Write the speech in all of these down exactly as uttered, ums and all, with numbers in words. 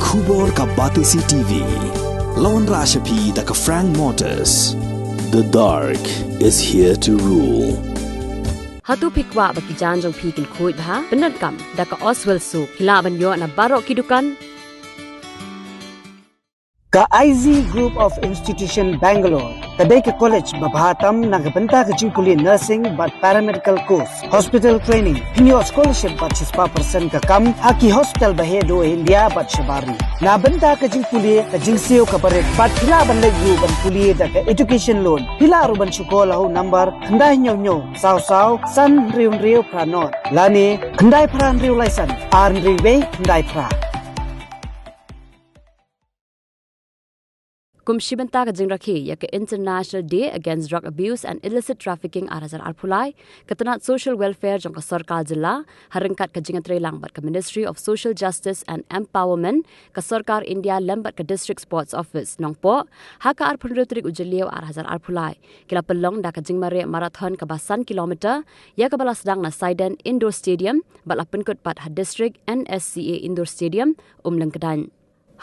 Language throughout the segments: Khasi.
Khubor ka Batesi T V. La wanrah sha phi da ka Frank Motors. The dark is here to rule. Hato phi kwah ba ki jaiñ jong phi kin khuid bha? Pyndonkam da ka Oswell Soap. Phi lah ban ïoh na baroh ki dukan. Ka I Z Group of Institution Bangalore ka dei ka college ba bha tam na ka bynta ka jingpule nursing bad paramedical course, hospital training. Phin ïoh scholarship bad shispah percent ka kam ha ki hospital ba heh duh India bad shabar ri. Na bynta ka jingpule, ka jingsiew kaba rit bad phi lah ban leit ruh ban pule da ka education loan. Phi lah ruh ban shu call ha u number khyndai hynñiew hynñiew saw saw san hynriew hynriew phra nod lane khyndai phra hynriew lai san ar hynriew wei khyndai phra. Kum shi bynta ka jingrakhe ïa ka International Day Against Drug Abuse and Illicit Trafficking ar hajar arphew lai, ka tnat Social Welfare jong ka sorkar jylla, ha ryngkat ka jingïatreilang bad ka Ministry of Social Justice and Empowerment, ka sorkar India lem bad ka District Sports Office Nongpoh, ha ka arphew hynriew tarik u Jylliew ar hajar arphew lai, ki la pynlong da ka jingmareh marathon kaba san kilometer, ïa kaba la sdang na Saiden Indoor Stadium bad la pynkut pat ha District N S C A Indoor Stadium, Umlyngkdaiñ.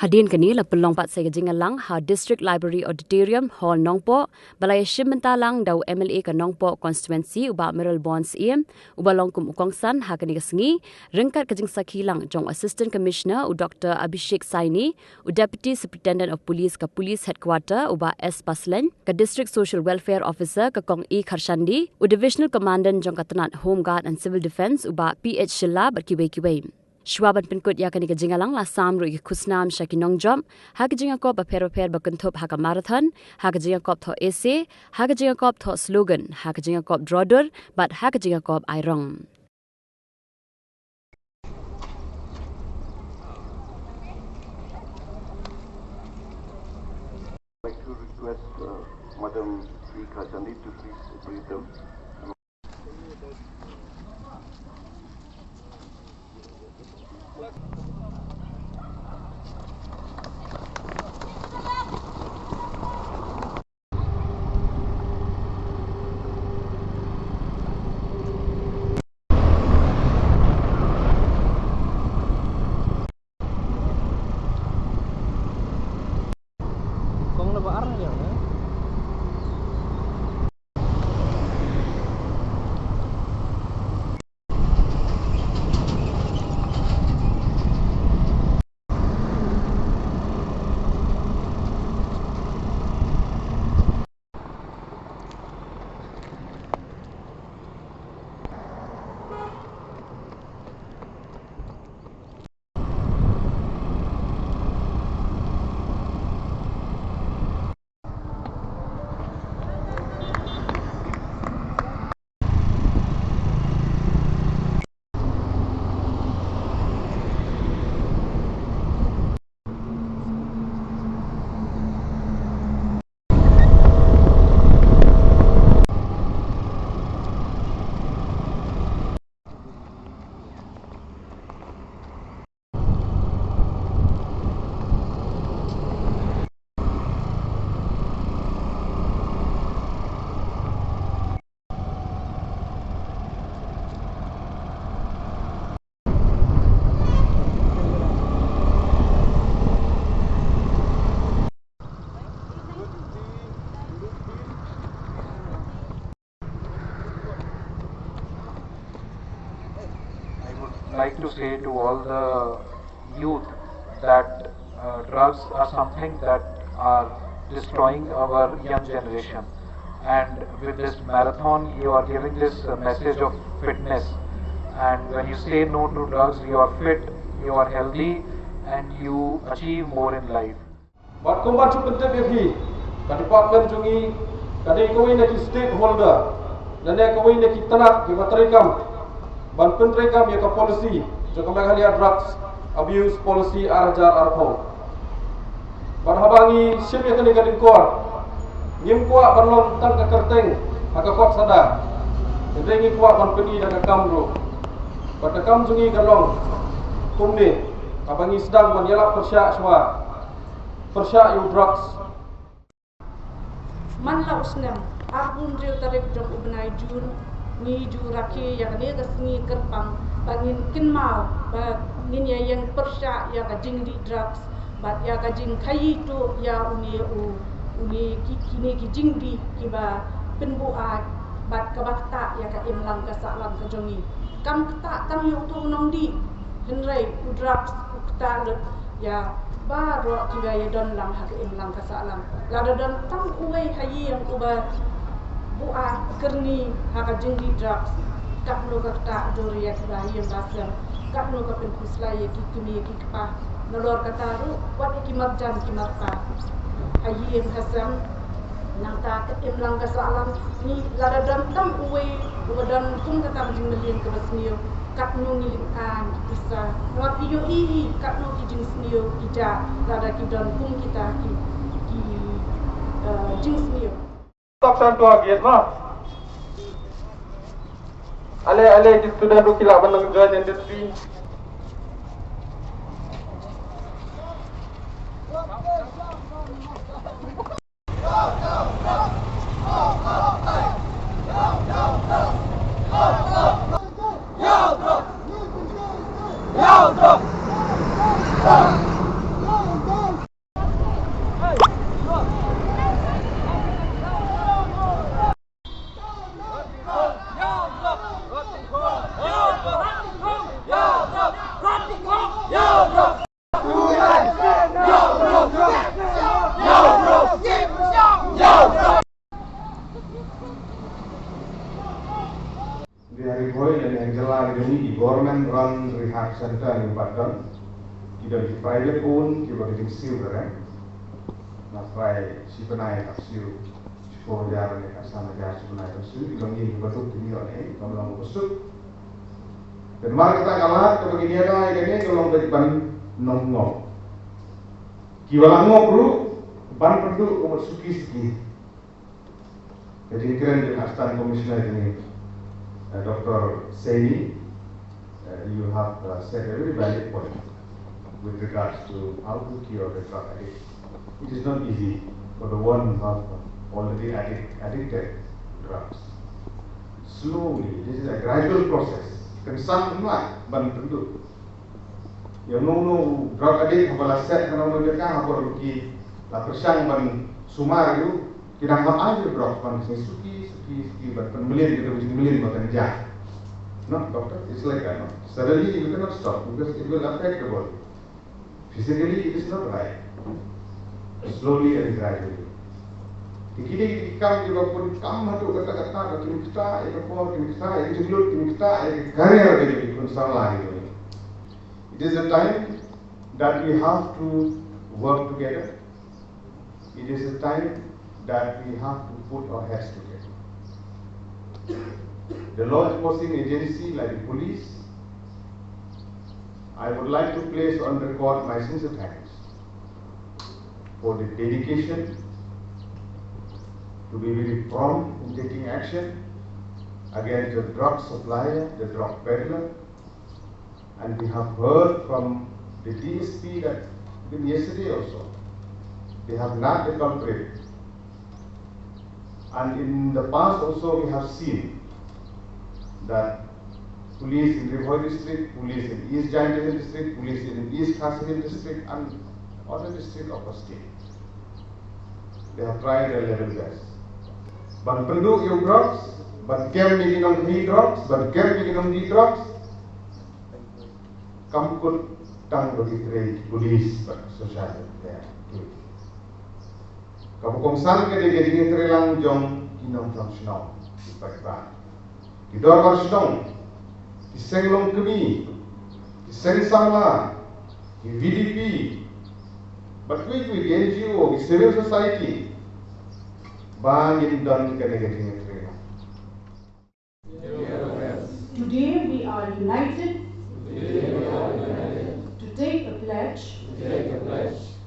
Hadien kane la pynlong pat sa ka jingïalang ha District Library Auditorium Hall Nongpoh, ba la ïashim bynta lang da u M L A ka Nongpoh Constituency u Bah Mayralborn Syiem, uba long kum u kongsan ha kane ka sngi, ryngkat ka jingsakhi lang jong u Assistant Commissioner u Doctor Abhishek Saini, u Deputy Superintendent of Police ka Police Headquarter u Bah S Pasleiñ, ka District Social Welfare Officer ka Kong E Kharshandi, u Divisional Commandant jong ka tnat Home Guard and Civil Defence u Bah P H Shylla bad kiwei kiwei. Shuwa ban pynkut ïa kane ka jingïalang la sam ruh ïa ki khusnam sha ki nongjop ha ka jingïakop bapher bapher ba kynthup ha ka marathon, ha ka jingïakop thoh essay, ha ka jingïakop thoh slogan, ha ka jingïakop draw dur bad ha ka jingïakop ai rong. Like to request, uh, Madam Sri Kharshandi to please brief them. I would like to say to all the youth that, uh, drugs are something that are destroying our young generation. And with this marathon, you are giving this, uh, message of fitness. And when you say no to drugs, you are fit, you are healthy, and you achieve more in life. Bad kumba shu pyntip ïa phi, ka department jong ngi ka dei kawei na ki stakeholder lane kawei na ki tnat kiba treikam ban pyntreikam ïa ka policy jong ka Meghalaya Drugs Abuse Policy ar hajar arphew. Bad haba ngi shim ïa kane ka lyngkor, ngim kwah ban long tang ka kyrteng ha ka kot sada, hynrei ngi kwah ban pyni da ka kam ruh. Bad ka kam jong ngi ka long kumne, haba ngi sdang ban ïalap pyrshah shuwa, pyrshah ïa u drugs. Man la u snem arphew hynriew tarik jong u bnai Jun, ngi ju rakhe ïa kane ka sngi kyrpang ba ngin kynmaw ba Ngin ïa ïeng pyrshah ïa ka jingdih drugs bad ïa ka jingkhaïi tuh ïa une u, une ki, kine ki jingdih kiba pynbuaid bad kaba ktah ïa ka imlang ka sahlang ka jong ngi. Kam ktah tang ïa uto u nongdih, hynrei u drugs u ktah lut ïa baroh kiba ïadon lang ha ka imlang ka sahlang. Lada don tang uwei ha ïing uba buaid kyrni ha ka jingdih drugs, katno ka ktah dur ïa kiba ïing ba sem, katno ka pynkhuslai ïa ki kmie ki kpa. Nalor kata ruh wat ïa ki marjan ki marpa ha ïing ha sem. Nangta ka imlang ka sahlang, ngi lada don tang uwei uba don kum kata ka jingmlien kaba sniew, katno ngi lynga ki pisa. Wat ïohi hi katno ki jingsniew ki jah lada ki don kum kita ki, ki, eh, jingsniew. Stop time to get ma. Ale, ale, ki student ruh ki lah ban nang join industry. Dei ha Ri Bhoi lane ha jylla ka jong ngi ki government run rehab center ngi pat don. Ki don ki private owned kiba ka jingsiew ka rem. Na prai shi bnai ka siew shiphew hajar ne ka san hajar shi bnai ka siew. Ki don ngi kiba duk ki ngi don eh kam long ba suk. Te namar kata ka lad kaba ngi ïa rai kane ka long ba ban nongngop. Kiba la ngop ruh ban pynduh ka mut suki suki. Ka jingkren jong Assistant Commissioner jong ngi, uh, Doctor Saini, uh, you have, uh, said a very valid point with regards to how to cure the drug addict. It is not easy for the one who have already addict, addicted to drugs. Slowly, this is a gradual process. Kan sah mlai ban pynduh. Ïa uno uno u drug addict haba la set na uno uno jaka, haba ruh ki la pyrshang ban sumar ïa u, ki dang hap ai ïa u drug ban suki suki suki ban pynmlien ïa u, pynmlien ba kan jah. No, doctor, it's like that, no? Suddenly you cannot stop because it will affect the body. Physically it is not right. Slowly and gradually. Te kine ki kam kiba pun kam haduh katta katta, ba kin ktah ïa ka por, kin ktah ïa ka jinglut, kin ktah ïa ka career ka jong ki khun samla ki jong ngi. It is a time that we have to work together. It is a time that we have to put our heads together. The law enforcing agency like the police, I would like to place on record my sincere thanks for the dedication to be very prompt in taking action against the drug supplier, the drug peddler, and we have heard from the D S P that even yesterday also, they have nabbed the culprit. And in the past also, we have seen that police in Ri Bhoi district, police in East Jaintia Hills district, police in East Khasi Hills district, and other district of the state, they have tried their level best. Ban pynduh ïa u drugs, ban kem ïa ki nongkhaïi drugs, ban kem ïa ki nongdih drugs, kam kut tang ba ki trei ki police bad social welfare. Kaba kongsan ka dei ka jingïatreilang jong ki nongshong shnong, ki paidbah, ki dorbar shnong, ki seng longkmie, ki seng samla, ki V D P, bad kiwei kiwei ki N G O, ki civil society, ba ngin don kane ka jingïatreilang. Today we are united to take a pledge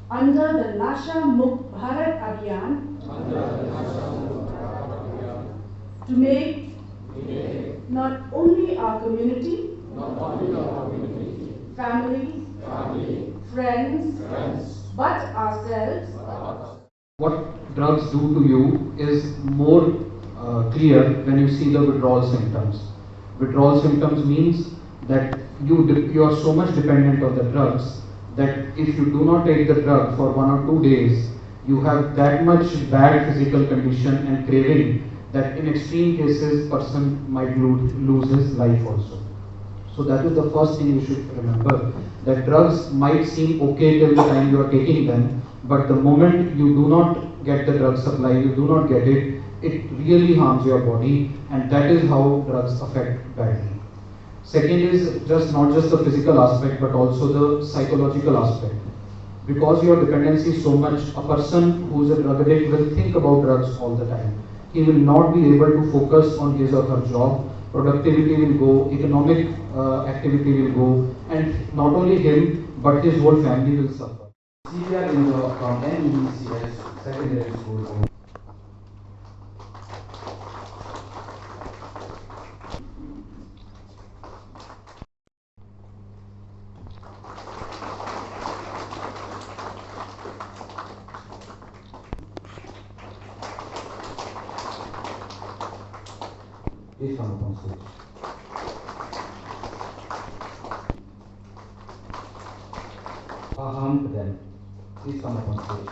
under the Nasha Mukt Bharat Abhiyan to make not only our community, families, friends, but ourselves What drugs do to you is more, uh, clear when you see the withdrawal symptoms. Withdrawal symptoms means that you de- you are so much dependent on the drugs that if you do not take the drug for one or two days, you have that much bad physical condition and craving that in extreme cases person might lose, lose his life also. So that is the first thing you should remember, that drugs might seem okay till the time you are taking them, but the moment you do not get the drug supply, you do not get it, it really harms your body, and that is how drugs affect badly. Second is just not just the physical aspect but also the psychological aspect. Because your dependency is so much, a person who is a drug addict will think about drugs all the time. He will not be able to focus on his or her job. Productivity will go, economic uh, activity will go, and not only him but his whole family will suffer. Senior in the from N E C S Secondary School. Please come up on stage. Paham Pden. Please come up on stage.